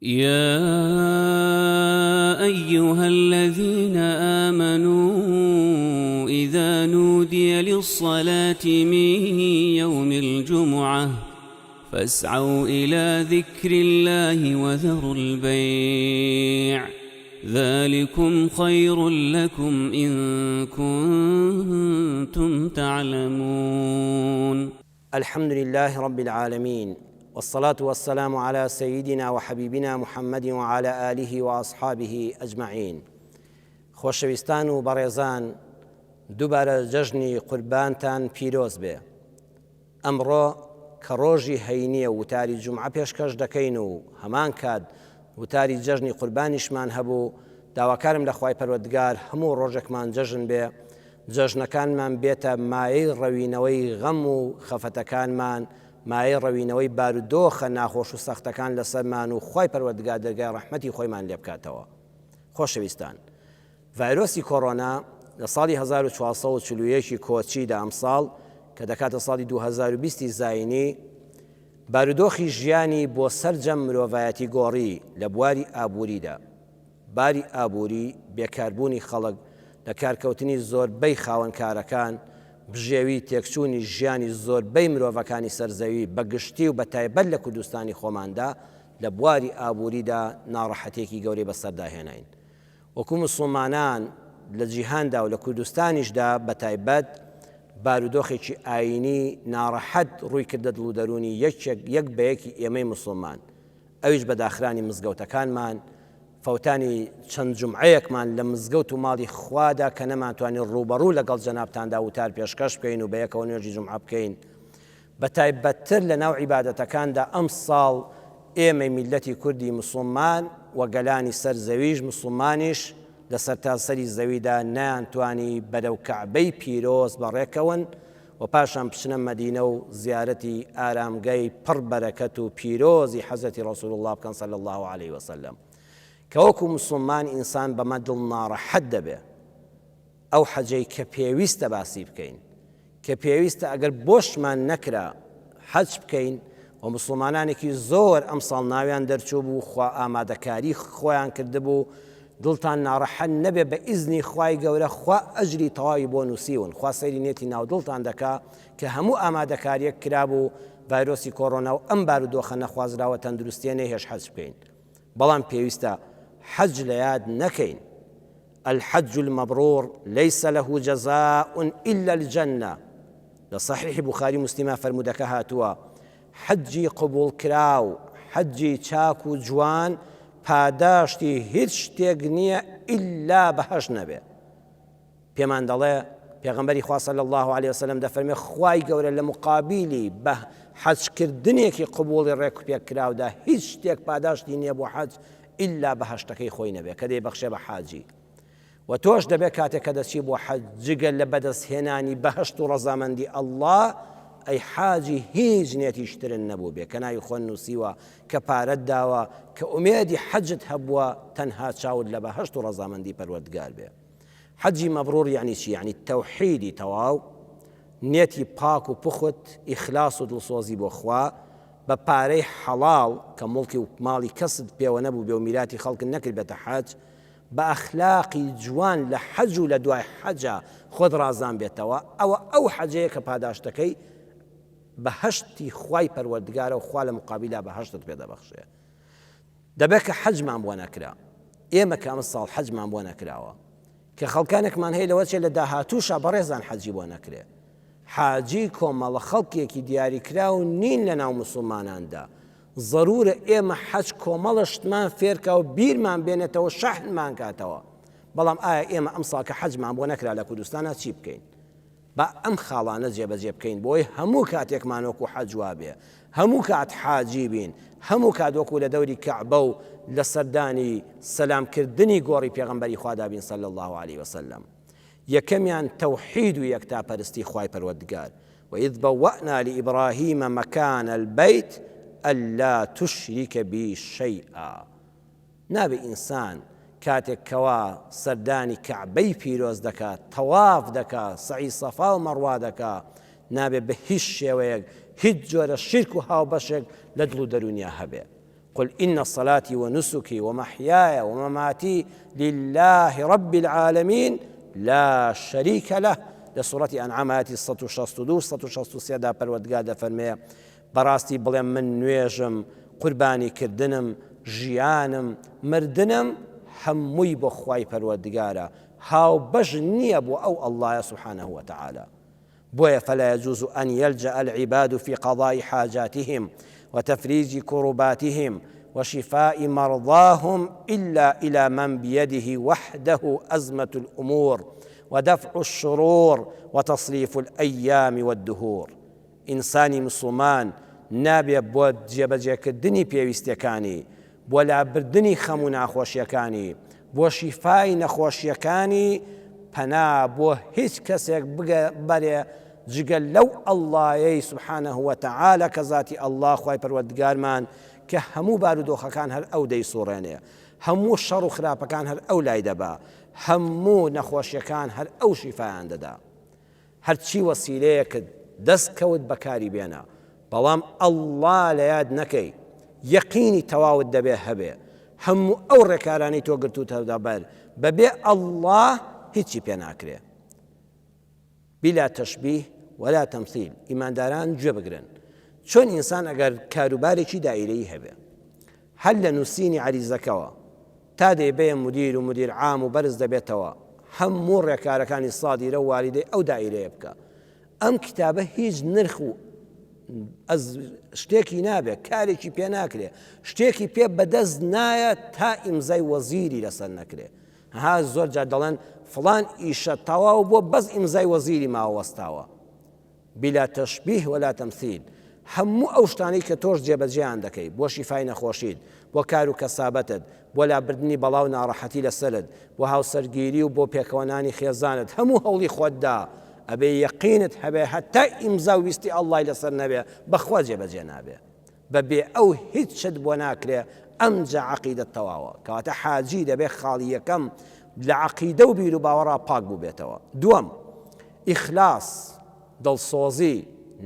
يا أيها الذين آمنوا إذا نودي للصلاة من يوم الجمعة فاسعوا إلى ذكر الله وذروا البيع ذلكم خير لكم إن كنتم تعلمون. الحمد للە رب العالمین والصلاة والسلام علی سیدنا وحبیبنا محمد وعلی آله واصحابه اجمعین خۆشەویستان و بەڕێزان دووبارە جەژنی قوربانتان پیرۆز بێ ئەمڕۆ کە ڕۆژی هەینیە وتاری جومعە پێشکەش دەکەین و هەمان کات وتاری جەژنی قوربانیشمان هەبوو داواکارم لە خوای پەروەردگار هەموو ڕۆژێکمان جەژن بێ جەژنەکانمان بێتە مایەی ڕەوینەوەی غەم و خەفەتەکانمان، مایەی ڕەوینەوەی بارودۆخە ناخۆش و سەختەکان لەسەرمان و خوای پەروەردگار دەرگای ڕەحمەتی خۆیمان لێبکاتەوە. خۆشەویستان ڤایرۆسی کۆڕۆنا لە ساڵی 1441 ی کۆچیدا ئەمساڵ کە دەکاتە ساڵی 2020 ی زاینی بارودۆخی ژیانی بۆ سەرجەم مرۆڤایەتی گۆڕی لە بواری ئابووریدا. باری ئابووری، بێکاربوونی خەڵک، لەکارکەوتنی زۆربەی خاوەن کارەکان، بژێوی، تێکچوونی ژیانی زۆربەی مرۆڤەکانی سەر زەوی بە گشتی و بە تایبەت لە کوردستانی خۆماندا لە بواری ئابووریدا ناڕەحەتیەکی گەورەی بەسەردا هێناین. وەکو موسڵمانان لە جیهاندا و لە کوردستانیشدا بە تایبەت بارودۆخێکی ئایینی ناڕەحەت ڕووی کردە دڵ و دەروونی یەکێک یەک بە یەکی ئێمەی موسڵمان. ئەویش بە داخرانی مزگەوتەکانمان، فەوتانی چەند جومعەیەکمان لە مزگەوت و ماڵی خوادا کە نەمانتوانی ڕووبەڕوو لەگەڵ جەنابتاندا وتار پێشکەش بکەین و بەیەکەوە نوێژی جومعە بکەین، بەتایبەتتر لەناو عیبادەتەکاندا ئەمساڵ ئێمەی میللەتی کوردی مسوڵمان و گەلانی سەر زەویش مسوڵمانیش لە سەرتاسەری زەویدا نەیانتوانی بەرەو کەعبەی پیرۆز بەڕێکەون و پاشان بچنە مەدینە و زیارەتی ئارامگای پڕ بەرەکەت و پیرۆزی حەزرەتی ڕەسول اللە بکەن صلی اللە علیە وسلم کە وەکو مسوڵمان ئینسان بەمە دڵ ناڕەحەت دەبێ ئەو حەجەی کە پێویستە باسی بکەین کە پێویستە ئەگەر بۆشمان نەکرا حەج بکەین و مسلمانانێکی زۆر ئەمساڵ ناویان دەرچوو بوو خوا ئامادەکاری خۆیان کردبوو دڵتان ناڕەحەت نەبێ بە ئیزنی خوای گەورە خوا ئەجری تەواوی بۆ نوسیون خوا سەیری نێتی ناو دڵتان دەکا کە هەموو ئامادەکاریەک کرابوو ڤایرۆسی کۆڕۆنا و ئەم بارودۆخە نەخوازراوە تەندروستیە نەیهێشت حەج بکەین بەڵام پێویستە حەج لە یاد نەکەین الحج المبرور ليس له جزاء إلا الجنة لە صحیح بخاری مسلمە فەرموودەکە هاتووە حەجی قبوڵکراو، حەجی چاک و جوان پاداشتی هیچ شتێک نییە ئیلا بەهەشت نەبێ. پێمان دەڵێ پێغەمبەری خوا صلی اللە علیە وسلم دەفەرمێ خوای گەورە لە مقابیلی بە حەجکردنێکی قبوڵی ڕێک و پێک کراودا هیچ شتێک پاداشتی نییە بۆ حەج ئیلا بەهەشتەکەی خۆی نەبێ کە دەیبەخشێ بە حاجی. وە تۆش دەبێت کاتێک کە دەچی بۆ حەج جگە لە بەدەست هێنانی بەهەشت و ڕەزامەندی اللە ئەی حاجی هیچ نێتیش ترن نەبووبێ کە ناوی خۆن نووسیوە کە پارەت داوە کە ئومێدی حەجت هەبووە تەنها چاوت لە بەهەشت و ڕەزامەندی پەروەردگار بێ حەجی مەبرور یعنی چی یعنی تەوحیدی تەواو نێتی پاک و پوخت ئیخلاص و دڵسۆزی بۆ خوا بە پارەی حەڵاڵ کە موڵکی و ماڵی کەست پێوە نەبوو بێ و میراتی خەڵکت نەکرد بێتە حەج بە ئەخلاقی جوان لە حەج و لە دوای حەجا خۆت ڕازان بێتەوە، ئەوە ئەو حەجەیە کە پاداشتەکەی بەهەشتی خوای پەروەردگارە و خوا لە مقابیلا بەهەشتت پێ دەبەخشێ. دەبێت کە حەجمان بۆ نەکرا، ئێمە کە ئەمساڵ حەجمان بۆ نەکراوە، کە خەڵکانێکمان هەیە لەوە چێ لە داهاتووشا بەڕێزان حەجی بۆ نەکرێ. حاجی کۆمەڵە خەڵکێکی دیاریکراو نین لە ناو موسڵماناندا، زەرورە ئێمە حەج کۆمەڵە شتمان فێرکا و بیرمان بێنێتەوە شەحنمان کاتەوە بەڵام ئایا ئێمە ئەمساڵ کە حەجمان بۆ نەکرا لە کوردستانا چی بکەین با ئەم خاڵانە جێبەجێ بکەین بۆی هەموو کاتێکمان وەکو حەج وابێ هەموو کات حاجی بین هەموو کات وەکو لە دەوری کەعبە و لە سەردانی سەلامکردنی گۆڕی پێغەمبەری خوادا بین صلی الله علیه وسلم یەکەمیان تەوحید و یەکتاپەرستی خوای پەروەردگار وإذ بوأنا لإبراهیم مکان البیت ألا تشرک بی شیئا نابێ ئینسان کاتێک کەوا سەردانی کەعبەی پیرۆز دەکا تەواف دەکا سەعی سەفا و مەڕوا دەکا نابێ بە هیچ شێوەیەک هیچ جۆرە شیرک و هاوبەشێک لە دڵ و دەروونیا هەبێ. قل إن صلاتي ونسكي ومحياي ومماتي لله رب العالمين لا شريك له. لە سوڕەتی ئەنعام ئایەتی 162 163 دا پەروەردگار دەفەرمێ بەڕاستی بڵێم من نوێژم قوربانی کردنم ژیانم مردنم هەمووی بۆ خوای پەروەردگارە هاوبەش نییە بۆ ئەو اللە سبحانه وتعالی. بۆیە فلا يجوز أن يلجأ العباد في قضاء حاجاتهم وتفريج كرباتهم وشفاء مرضاهم إلا إلى من بيده وحده أزمة الأمور ودفع الشرور وتصريف الأيام والدهور. ئینسانی مسوڵمان نابێ بۆ جێبەجێکردنی پێویستیەکانی، بۆ لابردنی خەم و ناخۆشیەکانی، بۆ شیفای نەخۆشیەکانی پەنا بۆ هیچ کەسێک بەرێ جگە لەو اللە یەی سبحانە وتعالی کە زاتی اللە خوای پەروەردگارمان کە هەموو بارودۆخەکان هەر ئەو دەیسوڕێنێ، هەموو شەڕ و خراپەکان هەر ئەو لای دەبا، هەموو نەخۆشیەکان هەر ئەو شیفایان دەدا. هەرچی وەسیلەیەکت دەست کەوت بەکاری بێنە بەڵام اللە لەیاد نەکەی یەقینی تەواوت دەبێ هەبێ هەموو ئەو ڕێکارانەی تۆ گرتوتەتە بەر بەبێ اللە هیچی پێ ناکرێ بلا تشبیه ولا تمثیل ئیمانداران گوێ بگرن چۆن ئینسان ئەگەر کاروبارێکی دائیرەیی هەبێ هەر لە نووسینی عەریزەکەوە تا دەیبەیە مودیر و مودیر عام و بەرز دەبێتەوە هەموو ڕێکارەکانی سادیرە و واریدەی ئەو دائیرەیە بکە ئەم کتابە هیچ نرخ و ئەز شتێکی نابێت کارێکی پێ ناکرێ شتێکی پێ بەدەست نایە تا ئیمزای وەزیری لەسەر نەکرێ ها زۆر جار دەڵێن فلان ئیشە تەواو بۆ بەس ئیمزای وەزیری ماوە وەستاوە بلا تشبیه ولا تمثیل، هەموو ئەو شتانەی کە تۆش جێبەجێیان دەکەی بۆ شیفای نەخۆشیت، بۆ کار و کەسابەتت، بۆ لابردنی بەڵا و ناڕەحەتی لەسەرت، بۆ هاوسەرگیری و بۆ پێکەوەنانی خێزانت، هەموو هەوڵی خۆت دا، ئەبێ یەقینت هەبێ هەتا ئیمزا و ویستی اللە ی لەسەر نەبێ بەخوا جێبەجێ نابێ. بە بێ ئەو هیچ شت بۆ ناکرێ ئەمجا عەقیدەت تەواوە کەواتە حاجی دەبێ خاڵی یەکەم لە عەقیدە و بیر و باوەڕا پاک بووبێتەوە دووەم ئیخلاص دڵسۆزی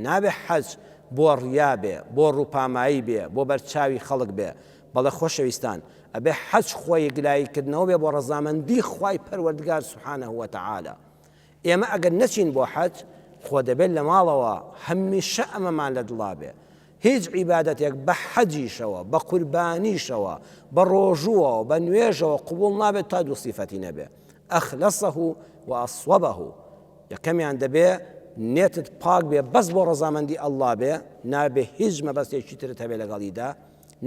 نابێ حەج بۆ ڕیا بێ بۆ ڕووپامایی بێ بۆ بەرچاوی خەڵک بێ بەڵێ خۆشەویستان ئەبێ حەج خۆ یەکلایی کردنەوە بێ بۆ ڕەزامەندی خوای پەروەردگار سبحانه وتعالی ئێمە ئەگەر نەچین بۆ حەج خۆ دەبێت لە ماڵەوە هەمیشە ئەمەمان لە دڵا بێ هیچ عیبادەتێک بە حەجیشەوە بە قوربانیشەوە بە ڕۆژووەوە بە نوێژەوە قبوڵ نابێت تا دوو سیفەتی نەبێ ئەخلەسەه و ئەسوەبه یەکەمیان دەبێ نێتت پاک بێ بەس بۆ ڕەزامەندی ئەڵڵا بێ نابێ هیچ مەبەستێکی ترت هەبێ لەگەڵیدا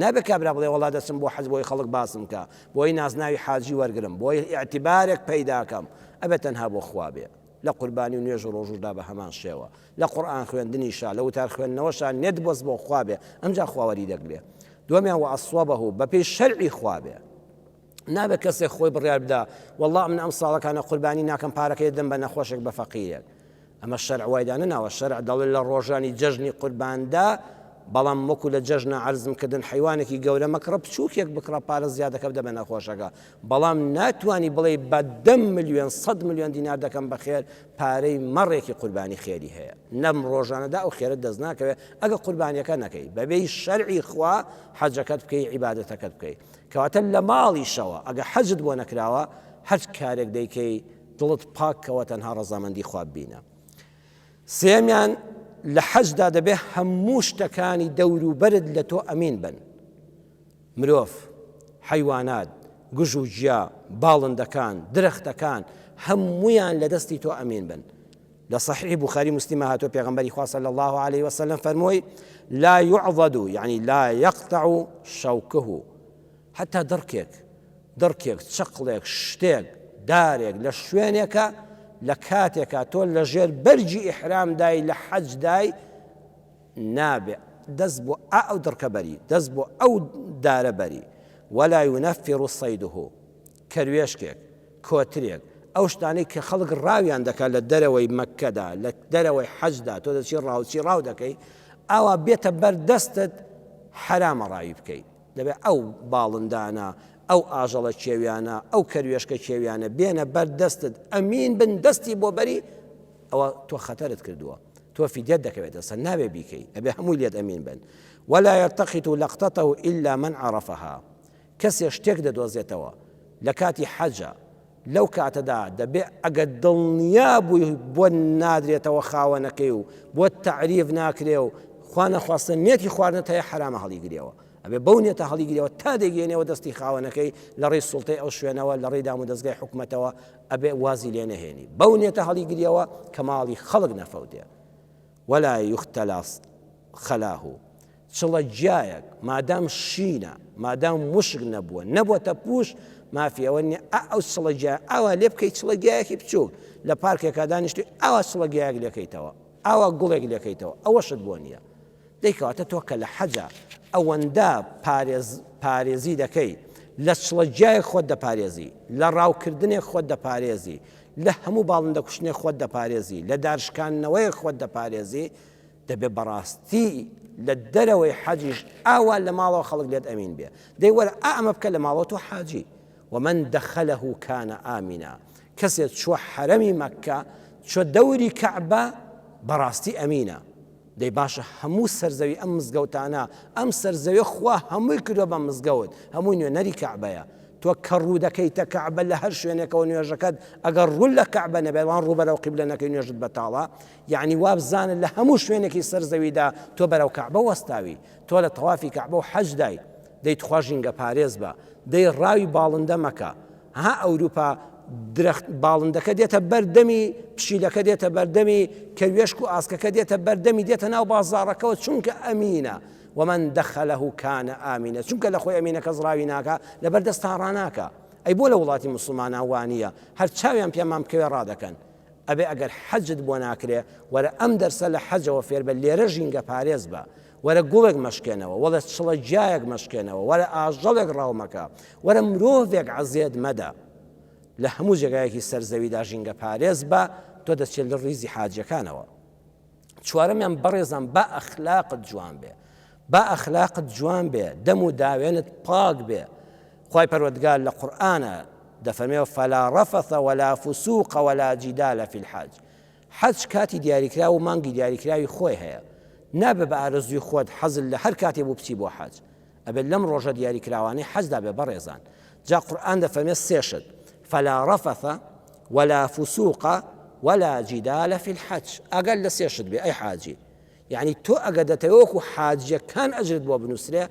نابێ کابرا بڵێ وەڵا دەچم بۆ حەج بۆی خەڵک باسم کە بۆی نازناوی حاجی وەرگرم بۆی ئیعتیبارێک پەیداکەم ئەبێ تەنها بۆ خوا بێ لە قوربانی و نوێژ و ڕۆژوشدا بە هەمان شێوە لە قورئان خوێندنیشا لە وتار خوێندنەوەشا نێت بەس بۆ خوا بێ ئەمجا خوا وەری دەگرێ دووەمیان وئەصوبه بەپێی شەرعی خوا بێ نابێ کەسێک خۆی بڕیار بدا والله من ئەم ساڵەکانە قوربانی ناکەم پارەکەی دەم بە نەخۆشێک بە فەقیرێک ئەمە شەرع وای دانەناوە، شەرع دەڵێ لە ڕۆژانی جەژنی قورباندا، بەڵام وەکو لە جەژنا عەرزم کردن حەیوانێکی گەورە مەکڕە بچووکێک بکڕە پارە زیادەکە بدە بە نەخۆشەکە، بەڵام ناتوانی بڵێی بە 10 ملیۆن 100 ملیۆن دینار دەکەم بە خێر، پارەی مەڕێکی قوربانی خێری هەیە لەم ڕۆژانەدا ئەو خێرەت دەست ناکەوێت ئەگەر قوربانیەکە نەکەی بەبێی شەرعی خوا حەجەکەت بکەی عیبادەتەکەت بکەی کەواتە لە ماڵیشەوە ئەگە حەجت بۆ نەکراوە هەر کارێک دەیکەی دڵت پاک کەوە تەنها ڕەزامەندی خوا ببینە. سێیەمیان لە حەجدا دەبێ هەموو شتەکانی دەوروبەرت لە تۆ ئەمین بن. مرۆڤ، حەیوانات، گژ و گیا، باڵندەکان، درەختەکان هەموویان لە دەستی تۆ ئەمین بن. لە صحیح بخاری مسلم هاتووە پێغەمبەری خوا صلی الله علیه وسلم فەرمووی لا يعضد یعنی لا يقطع شوکه هەتا دڕکێک، دڕکێک، چەقڵێک، شتێک، دارێک لە شوێنێکە لە کاتێکا تۆ لە ژێر بەرگی ئیحرامدای لە حەجدای نابێ دەست بۆ ئا ئەو دڕکە بەری دەست بۆ ئەو دارە بەری ولا ينفر صيده کەروێشکێک کۆترێک ئەو شتانەی کە خەڵک ڕاویان دەکات لە دەرەوەی مەککەدا لە دەرەوەی حەجدا تۆ دەچی ڕاوچی ڕاو دەکەی ئاوا بێتە بەر دەستت حەرامە ڕاوی بکەیت دەبێت ئەو باڵندانە، ئەو ئاژەڵە کێویانە، ئەو کەروێشکە کێویانە بێنە بەر دەستت، ئەمین بن دەستی بۆ بەری، ئەوە تۆ خەتەرت کردووە، تۆ فیدیەت دەکەوێتە سەر، نابێ بیکەی، ئەبێ هەمووی لێت ئەمین بن. ولا یلتقط لقطته الا من عرفها کەسێ شتێک دەدۆزێتەوە لە کاتی حەجا لەو کاتەدا دەبێ ئەگەر دڵنیا بووی بۆت نادرێتەوە خاوەنەکەی و بۆت تەعریف ناکرێ و خوا نەخواستە نێتی خواردنت هەیە حەرامە هەڵیگرێەوە ئەبێ بەو نێتە هەڵیگرەوە تا دەگەێنەوە دەستی خاوەنەکەی لە ڕێی سوڵتەی ئەو شوێنەوە لە ڕێی دامودەزگای حکومەتەوە ئەبێ وازی لێ نەهێنی بەو نێتە هەڵیگریەوە کە ماڵی خەڵک نەفەوتێ ولا یختلص خلاه چڵە گیایەک مادام شینە مادام وشک نەبووە نەبووەتە پوش مافی ئەوە نیە ئا ئەو چڵە گیایە ئاوا لێ بکەی چڵە گیایەکی بچووک لە پارکێکا دانیشتوی ئاوا چڵە گیایەک لێکەیتەوە ئاوا گوڵێک لێکەیتەوە ئەوەشت بۆ نییە دەی کەواتە تۆ کە لە حەجا ئەوەندە پارێز پارێزی دەکەی لە چڵە گیایەک خۆت دەپارێزی لە ڕاوکردنێک خۆت دەپارێزی لە هەموو باڵندە کوشتنێک خۆت دەپارێزی لە دارشکاندنەوەیەک خۆت دەپارێزی دەبێ بەڕاستی لە دەرەوەی حەجیش ئاوا لە ماڵەوە خەڵک لێت ئەمین بێ دەی وەرە ئا ئەمە بکە لە ماڵەوە تۆ حاجی ومن دخله کان آمنا کەسێ چوە حەرەمی مەککە چوە دەوری کەعبە بەڕاستی ئەمینە دەی باشە هەموو سەرزەوی ئەم مزگەوتانە ئەم سەرزەوی خوا هەمووی کردوە بە مزگەوت هەمووی نوێنەری کەعبەیە تۆ کە ڕوو دەکەیتە کەعبە لە هەر شوێنێکەوە نوێژەکەت ئەگەر ڕوو لە کەعبە نەبێت وان ڕوو بەرەو قیبلە نەکەی نوێژت بەتاڵە یەعنی وابزانە لە هەموو شوێنێکی سەر زەویدا تۆ بەرەو کەعبە وەستاوی، تۆ لە تەوافی کەعبە و حەجدای، دەی تخوا ژینگە پارێز بە، دەی ڕاوی باڵندە مەکە، ها ئەوروپا درەخت باڵندەکە دێتە بەر دەمی، پشیلەکە دێتە بەر دەمی، کەروێشک و ئاسکەکە دێتە بەر دەمی، دێتە ناو بازاڕەکەوە چونکە ئەمینە، ومن دخله کان آمنا، چونکە لە خۆی ئەمینە کەس ڕاوی ناکا، لەبەر دەستا ڕاناکا. ئەی بۆ لە وڵاتی موسڵمانان وانییە، هەر چاویان پێمان بکەوێ ڕادەکەن. ئەبێ ئەگەر حەجت بۆ ناکرێ وەرە ئەم دەرسە لە حەجەوە فێربە لێرە ژینگە پارێز بە وەرە گوڵێک مەشکێنەوە وەڵە چڵە گیایەک مەشکێنەوە وەرە ئاژەڵێک ڕاو مەکە وەرە مرۆڤێک عەزێت مەدە لە هەموو جێگایەکی سەر زەویدا ژینگە پارێز بە تۆ دەچێت لە ڕیزی حاجیەکانەوە. چوارەمیان بەڕێزان با ئەخلاقت جوان بێ با ئەخلاقت جوان بێ دەم و داوێنت پاک بێ خوای پەروەردگار لە قورئانە دەفەرمێ فلا رفث ولا فسوق ولا جدال فی الحج حەج کاتی دیاریکراو و مانگی دیاریکراوی خۆی هەیە نابێ بە ئارەزووی خۆت حەزل لە هەر کاتێ بوو بچی بۆ حەج ئەبێت لەم ڕۆژە دیاریکراوانەی حەجدا بێ بەڕێزان جا قورئان دەفەرمێ سێ شت فلا رفث ولا فسوق ولا جدال فی الحج ئاگات لە سێ شت بێ ئەی حاجی یعنی تۆ ئەگەر دەتەوێ وەکو حاجیەکان ئەجرت بۆ بنووسرێ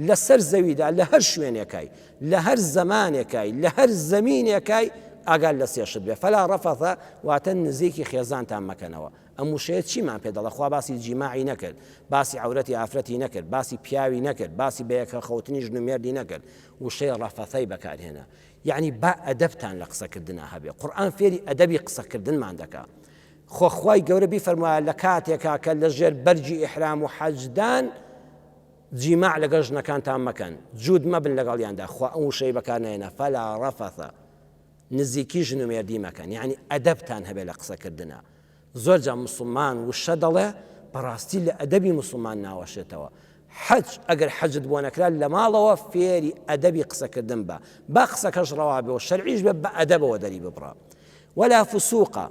لەسەر زەویدا لە هەر شوێنێکای لە هەر زەمانێکای لە هەر زەمینێکای ئاگات لە سێ شت بێ فلا رفث واتە نزیکی خێزانتان مەکەنەوە ئەم وشەیە چیمان پێ دەڵێ؟ خوا باسی جیماعی نەکرد، باسی عەورەتی ئافرەتی نەکرد، باسی پیاوی نەکرد، باسی بەیەکە خەوتنی ژن و مێردی نەکرد، وشەی ڕەفەثەی بەکارهێنا. یەعنی با ئەدەبتان لە قسەکردنا هەبێ. قورئان فێری ئەدەبی قسەکردنمان دەکا. خۆ خوای گەورە بیفەرموایە لە کاتێکا کە لە ژێر بەرگی ئیحرام و حەجدان جیماع لەگەڵ ژنەکانتان مەکەن، جووت مەبن لەگەڵیاندا، خوا ئەم وشەی بەکار نەهێنا، فلا رفث. نزیکی ژن و مێردی مەکەن یەعنی ئەدەبتان هەبێ لە قسە کردنا زۆر جا موسڵمان وشە دەڵێ بەڕاستی لە ئەدەبی موسڵمان ناوەشێتەوە حەج ئەگەر حەجت بۆ نەکرا لە ماڵەوە فێری ئەدەبی قسەکردن بە با قسەکەش ڕەوا بێ و شەرعیش بێ بە ئەدەبەوە دەری ببڕە ولا فسوقە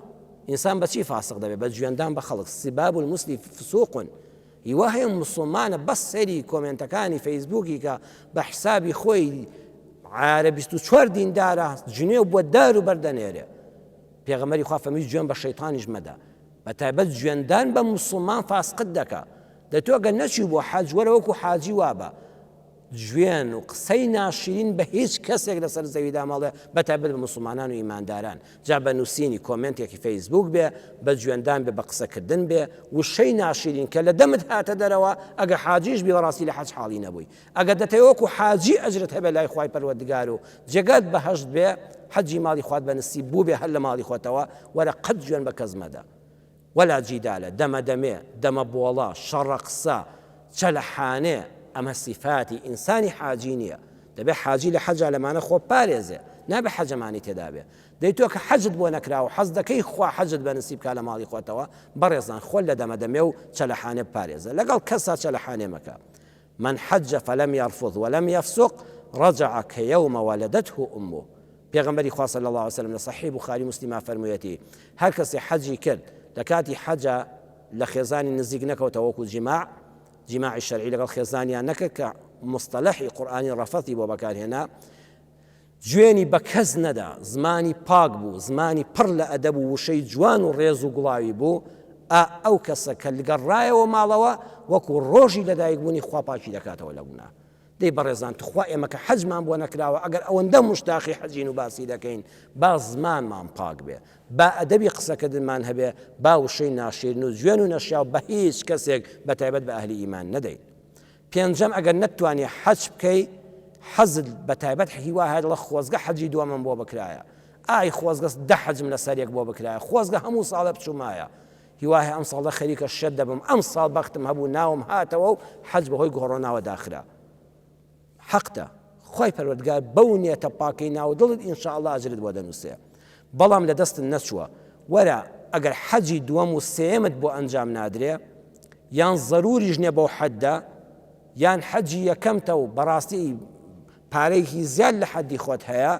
ئینسان بەچی فاسق دەبێت بە جوێندان بە خەڵک سباب المسلم فسوق هیوا هەیە موسڵمانە بەس سەیری کۆمێنتەکانی فەیسبووکی کە بە حسابی خۆی عارە 24 دیندارە جنێو بۆ دار و بەردەنێرێ پێغەمبەری خوا فەرمی جوێن بە شەیتانیش مەدە بە تایبەت جوێندان بە موسڵمان فاسقت دەکا دە تۆ گەر نەچی بۆ حەج وەرە وەکو حاجی وابە جوێن و قسەی ناشرین بە هیچ کەسێک لەسەر زەویدا مەڵێ بە تایبەت بە موسڵمانان و ئیمانداران جا بە نووسینی کۆمێنتێکی فەیسبووک بێ بە جوێندان بێ بە قسەکردن بێ وشەی ناشرین کە لە دەمت هاتە دەرەوە ئەگە حاجیش بی بەڕاستی لە حەج حاڵی نەبووی ئەگە دەتەوێ وەکو حاجی ئەجرت هەبێ لای خوای پەروەردگار و جێگات بەهەشت بێ حەجی ماڵی خوات بە نسیب بووبێ هەر لە ماڵی خۆتەوە وەرە قەت جوێن بە کەس مەدە ولا جدال، دەمە دەمێ، دەمە بۆڵە، شەڕە قسە، چەلەحانێ، ئەمە سیفاتی ئینسانی حاجی نیە، دەبێ حاجی لە حەجا لەمانە خۆ بپارێزێ، نابێ حەج ئەمانی تێدا بێ. دەی تۆ کە حەجت بۆ نەکرا و حەز دەکەی خوا حەجت بە نسیب کا لە ماڵی خۆتەوە، بەڕێزان خۆت لە دەمە دەمێ و چەلەحانێ بپارێزە، لەگەڵ کەسا چەلەحانێ مەکە. من حج فلم یرفث ولم یفسق رجع کیوم ولدته امه پێغەمبەری خوا صلی اللە علیە وسلم لە صحیح بوخاری مسلما فەرموویەتی هەر کەسێ حەجی کرد لە کاتی حەجا لە خێزانی نزیک نەکەوتەوە وەکو جیماع. جیماعی شەرعی لەگەڵ خێزانیان نەکرد کە مستەلەحی قورئانی ڕەفەتی بۆ بەکارهێنا، جوێنی بە کەس نەدا، زمانی پاک بوو، زمانی پڕ لە ئەدەب و وشەی جوان و ڕێز و گوڵاوی بوو، ئا ئەو کەسە کە لگەڕایەوە ماڵەوە وەکو ڕۆژی لەدایکبوونی خوا پاکی دەکاتەوە لە گوناه. دەی بەڕێزان توخوا ئێمە کە حەجمان بۆ نەکراوە ئەگەر ئەوەندە موشتاقی حەجین و باسی دەکەین با زمانمان پاک بێ با ئەدەبی قسەکردنمان هەبێ با وشەی ناشیرن و جوێن و نەشیاو بە هیچ کەسێک بە تایبەت بە ئەهلی ئیمان نەدەین. پێنجەم ئەگەر نەتتوانی حەج بکەی حەزت بە تایبەت هیوا هەیە دەڵێ خۆزگە حەجی دووەمم بۆ بکرایە ئای خۆزگە دە حەجم لەسەر یەک بۆ بکرایە خۆزگە هەموو ساڵە بچوومایە هیوا هەیە ئەم ساڵە خەریکە شێت دەبم ئەم ساڵ بەختم هەبوو ناوم هاتەوە و حەج بەهۆی گۆڕۆناوە داخرا حەقتە خوای پەروەردگار بەو نیەتە پاکەی ناو دڵت ان شاء اللە ئەجرت بۆ دەنووسێ بەڵام لە دەستت نەچووە وەرە ئەگەر حەجی دووەم و سێیەمت بۆ ئەنجام نادرێ یان زەروریش نیە بەو حەدە یان حەجی یەکەمتە و بەڕاستی پارەیەکی زیاد لە حەدی خۆت هەیە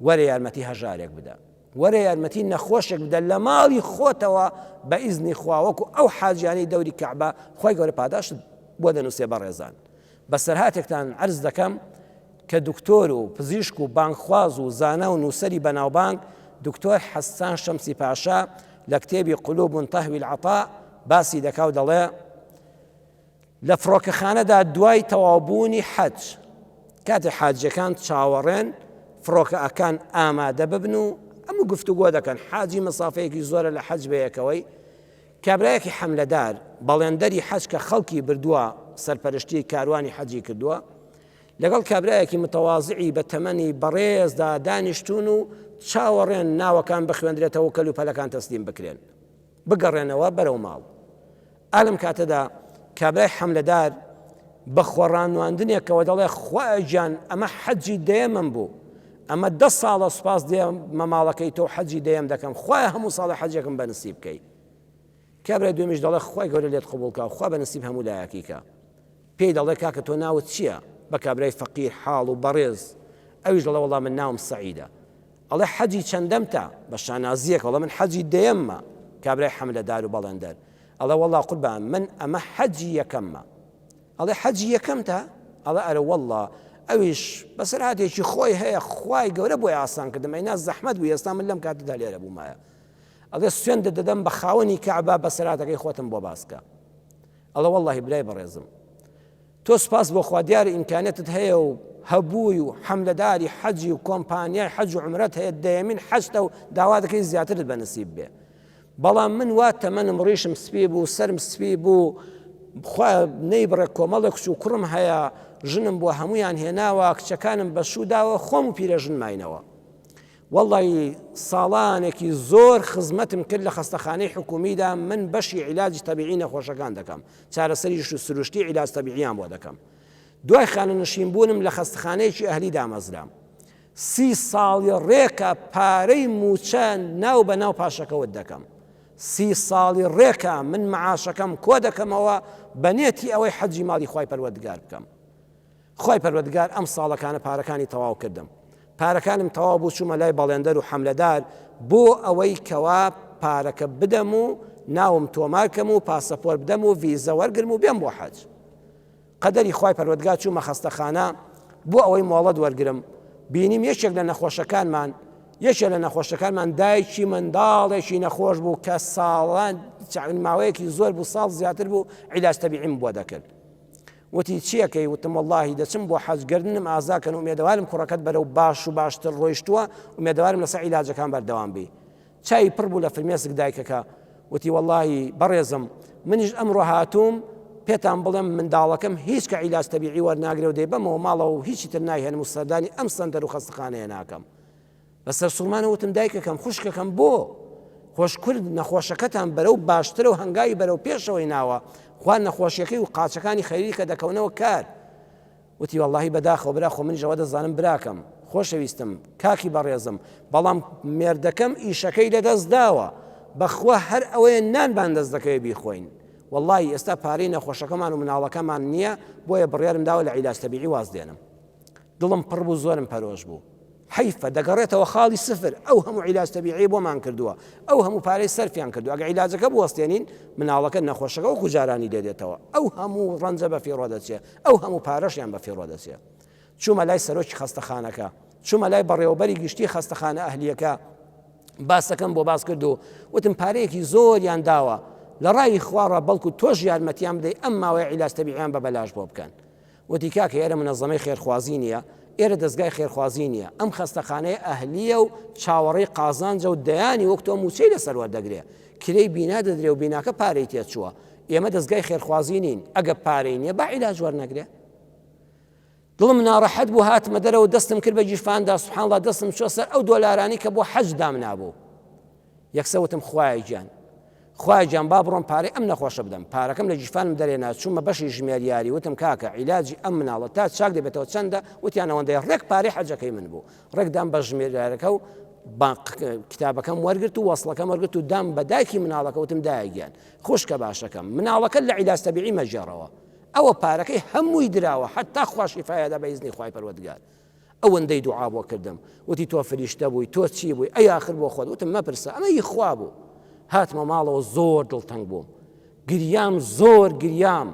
وەرە یارمەتی هەژارێک بدە وەرە یارمەتی نەخۆشێک بدە لە ماڵی خۆتەوە بە ئیزنی خوا وەکو ئەو حاجیانەی دەوری کەعبە خوای گەورە پاداشتت بۆ دەنووسێ بەڕێزان بەسەرهاتێکتان عەرز دەکەم کە دکتۆر و پزیشک و بانگخواز و زانا و نووسەری بەناوبانگ دکتۆر حەسان شەمسی پاشا لە کتێبی قلوب تهوی العطاء باسی دەکا و دەڵێ لە فڕۆکەخانەدا دوای تەواوبوونی حەج کاتێ حاجیەکان چاوەڕێن فڕۆکە ئەکان ئامادە ببن و هەموو گفتوگۆ دەکەن حاجی مەسافەیەکی زۆرە لە حەج بەیەکەوەی کابرایەکی حەملەدار بەڵێندەری حەج کە خەڵکی بردووە سەرپەرشتی کاروانی حەجی کردووە لەگەڵ کابرایەکی متەوازعی بە تەمەنی بەڕێزدا دانیشتون و چاوەڕێن ناوەکان بخوێندرێتەوە کەلوپەلەکان تەسلیم بکرێن بگەڕێنەوە بەرەو ماڵ. ئا لەم کاتەدا کابرای حەملەدار بە خۆڕانواندنێکەوە دەڵێ خوایە گیان ئەمە حەجی دەیەمم بوو، ئەمە دە ساڵە سوپاس دێمە ماڵەکەی تۆ حەجی دەیەم دەکەم، خوایە هەموو ساڵێ حەجێکم بە نسیب کەی. کابرای دوێمیش دەڵێ خوای گەورە لێت قبوڵ کا و خوا بە نسیب هەموو لایەکی کا. پێی دەڵێ کاکە تۆ ناوت چییە؟ بە کابرای فەقیر حاڵ و بەڕێز ئەویش دەڵێ وەڵا من ناوم سەعیدە. ئەڵێ حەجی چەندەمتە؟ بە شانازییەک ئەڵێ من حەجی دەیەممە. کابرای حەملەدار و بەڵێندەر ئەڵێ وەڵا قوربان من ئەمە حەجی یەکەممە. ئەڵێ حەجی یەکەمتە؟ ئەڵێ ئەرە وەڵا. ئەویش بەسەرهاتێکی خۆی هەیە خوای گەورە بۆی ئاسان کردم ئەینا زەحمەت بوو ئێستا من لەم کاتەدا لێرە بوومایە. ئەڵێ سوێندت دەدەم بە خاوەنی کەعبە بەسەرهاتەکەی خۆتم بۆ باس کە. ئەڵێ وەڵاهی برای بەڕێزم تۆ سوپاس بۆ خوا دیارە ئیمکانیەتت هەیە و هەبووی و حەملەداری حەجی و کۆمپانیای حەج و عومرەت هەیە دەیەمین حەجتە و داوا دەکەی زیاترت بە نسیب بێ بەڵام من وا تەمەنم ڕیشم سپی بوو سەرم سپی بوو خوا نەیبڕێ کۆمەڵێک کچ و کوڕم هەیە ژنم بۆ هەمویان هێناوە کچەکانم بە شوو داوە خۆم و پیرەژن ماینەوە وەڵی ساڵانێکی زۆر خزمەتم کرد لە خەستەخانەی حکومیدا من بەشی عیلاجی تەبیعی نەخۆشەکان دەکەم چارەسەری سروشتی عیلاج تەبیعیان بۆ دەکەم دوای خانەنشین بوونم لە خەستەخانەیەکی ئەهلی دامەزرام سی ساڵی ڕێکە پارەی موچە ناو بە ناو پاشەکەوت دەکەم سی ساڵی ڕێکە من معاشەکەم کۆ دەکەمەوە بە نێتی ئەوەی حەجی ماڵی خوای پەروەردگار بکەم خوای پەروەردگار ئەم ساڵەکانە پارەکانی تەواو کردم پارەکانم تەواو بوو چوومە لای بەڵێندەر و حەملەدار بۆ ئەوەی کەوا پارەکە بدەم و ناوم تۆمار کەم و پاسەپۆرت بدەم و ڤیزە وەرگرم و بێم بۆ حەج قەدەری خوای پەروەردگار چوومە خەستەخانە بۆ ئەوەی مۆڵەت وەرگرم بینیم یەکێک لە نەخۆشەکانمان یەکێ لە نەخۆشەکانمان دایکی منداڵێکی نەخۆش بوو کە ساڵان ماوەیەکی زۆر بوو ساڵ زیاتر بوو عیلاج تەبیعیم بۆ دەکرد وتی، چی ئەکەی؟ وتم، وەڵڵاهی دەچم بۆ حەج، گەردنم ئازا کەن، ئومێدەوارم کوڕەکەت بەرەو باش و باشتر ڕۆیشتووە، ئومێدەوارم لەسەر عیلاجەکان بەردەوام بی. چاوی پڕ بوو لە فرمێسک دایکەکە وتی، وەڵڵاهی بەڕێزم منیش ئەمڕۆ هاتووم پێتان بڵێم منداڵەکەم هیچ کە عیلاج تەبیعی وەرناگرێ و دەیبەمەوە ماڵەوە و هیچی تر نایهێنم و سەردانی ئەم سەنتەر و خەستەخانەیە ناکەم. بە سەرسوڕمانەوە وتم دایکەکەم، خوشکەکەم بۆ؟ خۆش کورد نەخۆشەکەتان بەرەو باشترە و هەنگاوی بەرەو پێشەوەی ناوە، خوا نەخۆشیەکەی و قاچەکانی خەریکە دەکەونەوە کار. وتی وەڵاهی بەداخەوە برا خۆ منیش ئەوە دەزانم براکەم، خۆشەویستم، کاکی بەڕێزم، بەڵام مێردەکەم ئیشەکەی لەدەست داوە، بەخوا هەر ئەوەیە نانمان دەست دەکەوێ بیخۆین، وەڵاهی ئێستا پارەی نەخۆشەکەمان و مناڵەکەمان نییە، بۆیە بڕیارم داوە لە عیلاج تەبیعی واز دێنم. دڵم پڕ بوو زۆرم پەرۆش بوو. حەیفە دەگەڕێتەوە خاڵی سفر، ئەو هەموو عیلاج تەبیعیەی بۆمان کردووە، ئەو هەموو پارەی سەرفیان کردووە، ئەگەر عیلاجەکە بوەستێنین مناڵەکە نەخۆشەکە وەکو جارانی لێ دێتەوە، ئەو هەموو ڕەنجە بە فیڕۆ دەچێ، ئەو هەموو پارەشیان بە فیڕۆ دەچێ. چوومە لای سەرۆکی خەستەخانەکە، چوومە لای بەڕێوەبەری گشتی خەستەخانە ئەهلییەکە، باسەکەم بۆ باس کرد و وتم پارەیەکی زۆریان داوە، لە ڕای خواڕا بەڵکو تۆش یارمەتیان بدەی ئەم ماوەیە عیلاج تەبیعیان بە بەلاش بۆ بکەن. وتی کاکە ئێرە منەزەمەی خێرخوازی نییە، ئێرە دەزگای خێرخوازی نییە، ئەم خەستەخانەیە ئەهلییە و چاوەڕێی قازانجە و دەیانی وەک تۆ مووچەی لەسەر وەردەگرێ، کرێی بینا دەدرێ و بیناکە پارەی تێچووە، ئێمە دەزگای خێرخوازی نین، ئەگە پارەی نییە با عیلاج وەرنەگرێ. دڵم ناڕەحەت بوو هاتمە دەرەوە دەستم کرد بە گیرفاندا سبحان اللە دەستم چووە سەر ئەو دۆلارانەی کە بۆ حەج دامنابوو. یەکسەر وتم خوایە گیان خوایە گیان با بڕۆم پارەی ئەم نەخۆشە بدەم پارەکەم لە گیرفانم دەرێنا چوومە بەشی ژمێریاری وتم کاکە عیلاجی ئەم مناڵە تا چاک دەبێتەوە چەندە وتیان ئەوەندەیە ڕێک پارەی حەجەکەی من بوو ڕێک دام بە ژمێریارەکە و کتابەکەم وەرگرت و وەصلەکەم وەرگرت و دام بە دایکی مناڵەکە وتم دایە گیان خوشکە باشەکەم مناڵەکە لە عیلاج تەبیعی مەگێڕەوە ئەوە پارەکەی هەمووی دراوە حتا خوا شیفایەدا بە ئیزنی خوای پەروەردگار ئەوەندەی دوعا بۆ کردم وتی تۆ فریشتە بووی تۆ چی بووی ئەی ئاخر بۆ خۆت وتم مەپرسە ئەمە ئی خوا بوو هاتمە ماڵەوە زۆر دڵتەنگ بووم گریام زۆر گریام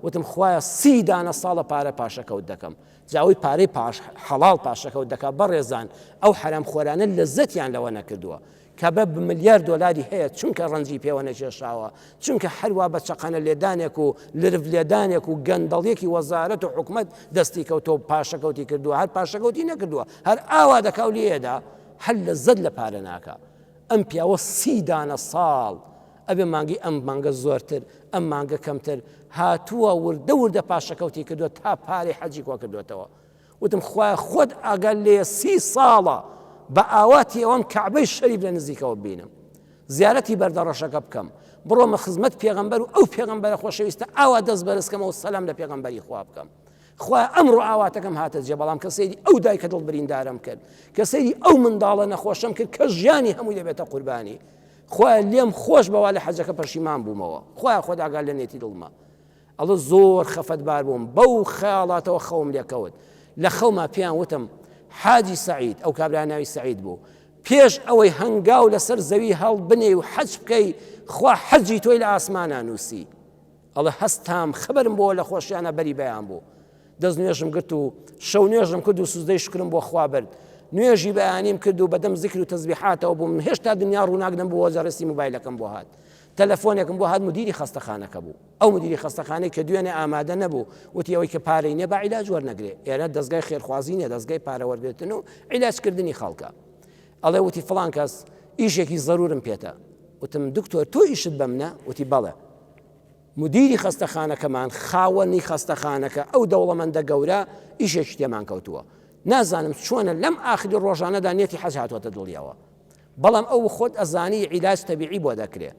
وتم خوایە سی دانە ساڵە پارە پاشەکەوت دەکەم جاوی پارەی پاش حەڵاڵ پاشەکەوت دەکا بەڕێزان ئەو حەرام خۆرانە لەزەتیان لەوە نەکردووە کابرا بە ملیار دۆلاری هەیە چونکە ڕەنجی پێوە نەکێشاوە چونکە هەروا بە چەقەنە لێدانێک و لرف لێدانێک و گەندەڵیەکی وەزارەت و حکومەت دەستی کەوتۆ پاشەکەوتی کردووە هەر پاشەکەوتی نەکردووە هەر ئاوا دەکا و لێدا هەر لەزەت لە پارە ناکا ئەم پیاوە سی دانە ساڵ ئەبێ مانگی ئەم مانگە زۆرتر ئەم مانگە کەمتر هاتووە وردە وردە پاشەکەوتی کردووە تا پارەی حەجی کۆ کردوێتەوە وتم خوایە خۆت ئاگات لێیە سی ساڵە بە ئاواتی ئەوەم کەعبەی شەریف لە نزیکەوە ببینم زیارەتی بەردەڕەشەکە بکەم بڕۆمە خزمەت پێغەمبەر و ئەو پێغەمبەرە خۆشەویستە ئاوا دەست بەرزکەمەوە سەلام لە پێغەمبەری خوا بکەم خوا ئەمڕۆ ئاواتەکەم هاتە جێ بەڵام کە سەیری ئەو دایکە دڵ بریندارم کرد کە سەیری ئەو منداڵە نەخۆشەم کرد کە ژیانی هەمووی دەبێتە قوربانی خوایە لێم خۆش بەوا لە حەجەکە پەشیمان بوومەوە خوایە خۆت ئاگات لە نێتی دڵمە ئەڵێ زۆر خەفەتبار بووم، بەو خەیاڵاتەوە خەوم لێ کەوت. لە خەوما پێیان وتم، حاجی سەعید، ئەو کابرایە ناوی سەعید بوو، پێش ئەوەی هەنگاو لەسەر زەوی هەڵبنێی و حەج بکەی، خوا حەجی تۆی لە ئاسمانا نووسی. ئەڵێ هەستام، خەبەرم بۆوە لە خۆشیانا بەری بەیان بوو. دەست نوێژم گرت و شەو نوێژم کرد و سوجدەی شوکرم بۆ خوا برد. نوێژی بەیانیم کرد و بەدەم زیکر و تەزبیحاتەوە بووم، هێشتا دنیا ڕووناک نەبووەوە جەرەسی موبایلەکەم بۆ هات. تەلەفۆنێکم بۆ هات مدیری خەستەخانەکە بوو ئەو مدیری خەستەخانەی کە دوێنێ ئامادە نەبوو وتی ئەوەی کە پارەی نییە با عیلاج وەرنەگرێ ئێرە دەستگای خێرخوازی نییە دەستگای پارە وەرگرتن و عیلاجکردنی خەڵکە ئەڵێ وتی فڵان کەس ئیشێکی زەرورم پێتە وتم دکتۆر تۆ ئیشت بە منە وتی بەڵێ مدیری خەستەخانەکەمان خاوەنی خەستەخانەکە ئەو دەوڵەمەندە گەورە ئیشێکی تێمان کەوتووە نازانم چۆنە لەم ئاخری ڕۆژانەدا نێتی حەج هاتووەتە دڵیەوە بەڵام ئەو خۆت ئەزانی عیلاج تەبیعی بۆ دەکرێ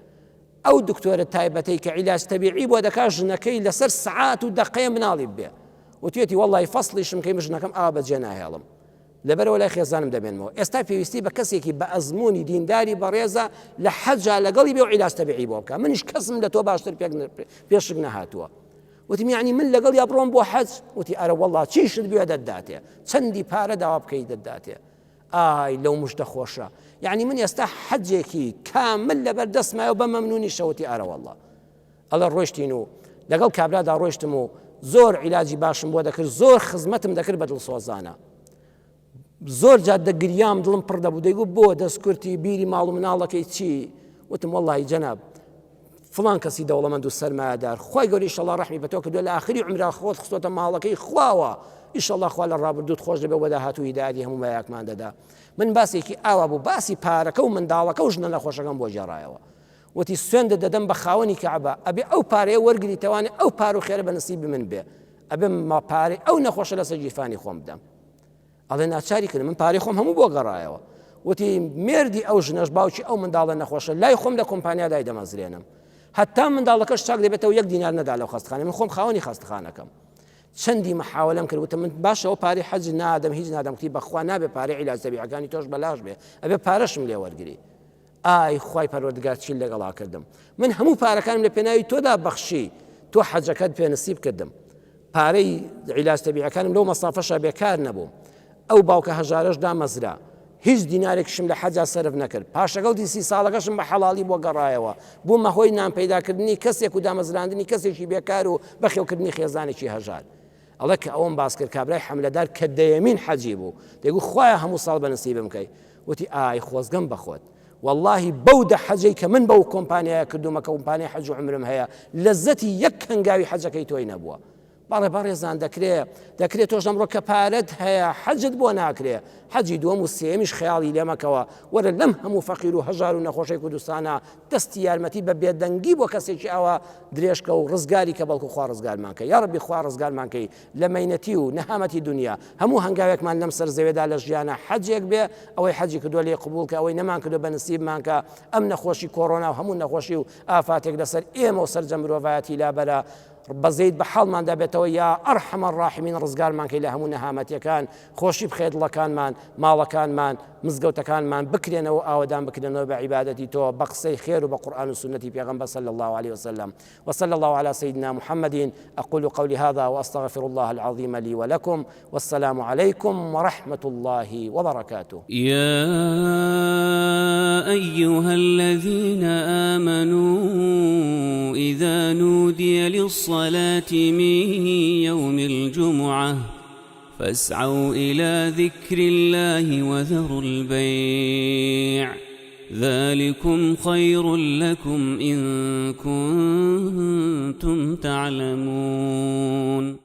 ئەو دکتۆرە تایبەتەی کە عیلاج تەبیعی بۆ دەکا ژنەکەی لەسەر سعات و دەقەیە مناڵی بێ وتێتی وەڵی فەصلیشم کەی ژنەکەم ئاوا بەجێ ناهێڵم لەبەرەوە لای خێزانم دەبێنمەوە ئێستا پێویستی بە کەسێکی بە ئەزمموی دینداری بەڕێزە لە حەجا لەگەڵی بێ و عیلاج تەبیعی بۆ بکە منیش کەسم لە تۆ باشتر پێشک نەهاتووە وتم یعنی من لەگەڵ یا بڕۆم بۆ حەج وتی ئەرە وەڵا چیشت بوێ دەتداتێ چەندی پارە داوا بکەی دەتداتێ ئای لەو مژدە خۆشە یعنی من ئێستا حەجێکی کامل لەبەر دەستمایەوە بە مەمنونی شەوتی ئارەوەڵە ئەڵێ ڕۆشتین و لەگەڵ کابرادا ڕۆشتم و زۆر عیلاجی باشم بۆ دەکرد زۆر خزمەتم دەکرد بە دڵسۆزانە زۆر جار دەگریام دڵم پڕ دەبوو دەیگو بۆ دەستکورتی بیری ماڵ و مناڵەکەی چی وتم وەڵی جەناب فڵان کەسی دەوڵەمەند و سەرمایەدار خوای گەورە ئیشەڵا ڕەحمی بە تۆ کردووە لە ئاخری عومرا خۆت خستۆتە ماڵەکەی خواوە ئیشەڵا خوا لە ڕابردووت خۆش دەبێ بۆ داهاتوو هیدایەتی هەموو مایەکمان دەدا من باسێکی ئاوا بوو باسی پارەکە و منداڵەکە و ژنە نەخۆشەکەم بۆ گێڕایەوە وتی سوێندە دەدەم بە خاوەنی کەعبە ئەبێ ئەو پارەیە وەرگری تەوانێ ئەو پار و خێرە بە نسیبی من بێ ئەبێ ما پارەی ئەو نەخۆشە لەسەر گیرفانی خۆم بدەم ئەڵێ ناچاری کردم من پارەی خۆم هەموو بۆ گەڕایەوە وتی مێردی ئەو ژنەش باوکی ئەو منداڵە نەخۆشە لای خۆم لە کۆمپانیا دای دەمەزرێنم هەتا منداڵەکەش چاک دەبێتەوە یەک دینار نەدا لەو خەستخانە من خۆم خاوەنی خەستخانەکەم چەندی محاولەم کرد وتم من باشەوە پارەی حەج نادەم هیچ نادەم وتی بەخوا نابێ پارەی عیلاج تەبیعەکانی تۆش بەلاش بێ ئەبێ پارەشم لێ وەرگری ئای خوای پەروەردگار چیت لەگەڵا کردم من هەموو پارەکانم لە پێناوی تۆدا بەخشی تۆ حەجەکەت پێ نسیب کردم پارەی عیلاج تەبیعەکانم لەو مەسافەشا بێکار نەبووم. ئەو باوکە هەژارەش دامەزرا. هیچ دینارێکیشم لە حەجا سەرف نەکرد. پاشەکەوتی سی ساڵەکەشم بە حەڵاڵی بۆ گەڕایەوە. بوومە هۆی نان پەیداکردنی کەسێک و دامەزراندنی کەسێکی بێکار و بەخێوکردنی خێزانێکی هەژار. ئەڵێ کە ئەوەم باس کرد کابرای حەملەدار کە دەیەمین حەجی بوو دەیگوت خوایە هەموو ساڵ بە نسیبم کەی. وتی ئای خۆزگەم بە خۆت. وەڵاهی بەو دە حەجەی کە من بەو کۆمپانیایە کردوومە کە کۆمپانیای حەج و عومرم هەیە لەزەتی یەک هەنگاوی حەجەکەی تۆی نەبووە. بەڵێ بەڕێزان دەکرێ دەکرێ تۆش ئەمڕۆ کە پارەت هەیە حەجت بۆ ناکرێ حەجی دووەم و سێیەمیش خەیاڵی لێ مەکەوە وەرە لەم هەموو فەقیر و هەژار و نەخۆشەی کوردستانە دەستی یارمەتی بە بێدەنگی بۆ کەسێکی ئاوا درێژکە و ڕزگاری کە بەڵکو خوا ڕزگارمان کە یاڕەبی خوا ڕزگارمان کەی لە مەینەتی و نەهامەتی دنیا هەموو هەنگاوێکمان لەم سەر زەوێدا لە ژیانە حەجێک بێ ئەوەی حەجی کردووە لێ قبوڵ کە ئەوەی نەمان کردووە بە نسیبمان کە ئەم نەخۆشی کۆرۆنا و هەموو نەخۆشی و ئافاتێک لەسەر ئێمە و سەرجەم مرۆڤایەتی لابەرە بەزەیت بە حاڵماندا بێتەوە یا ارحم الراحمین ڕزگارمان کەی لە هەموو نەهامەتیەکان خۆشی بخەیە دڵەکانمان ماڵەکانمان مزگەوتەکانمان بکرێنەوە ئاوەدان بکرێنەوە بە عیبادەتی تۆ بە قسەی خێر و بە قورئان و سوننەتی پێغەمبەر صلی الله علیه وسلم وصلى الله على سيدنا محمد أقول قولي هذا وأستغفر الله العظيم لي ولكم والسلام عليكم ورحمة الله وبركاته. يا أيها الذين آمنوا إذا نودي للصلاة من يوم الجمعة فاسعوا إلى ذكر الله وذروا البيع ذلكم خير لكم إن كنتم تعلمون.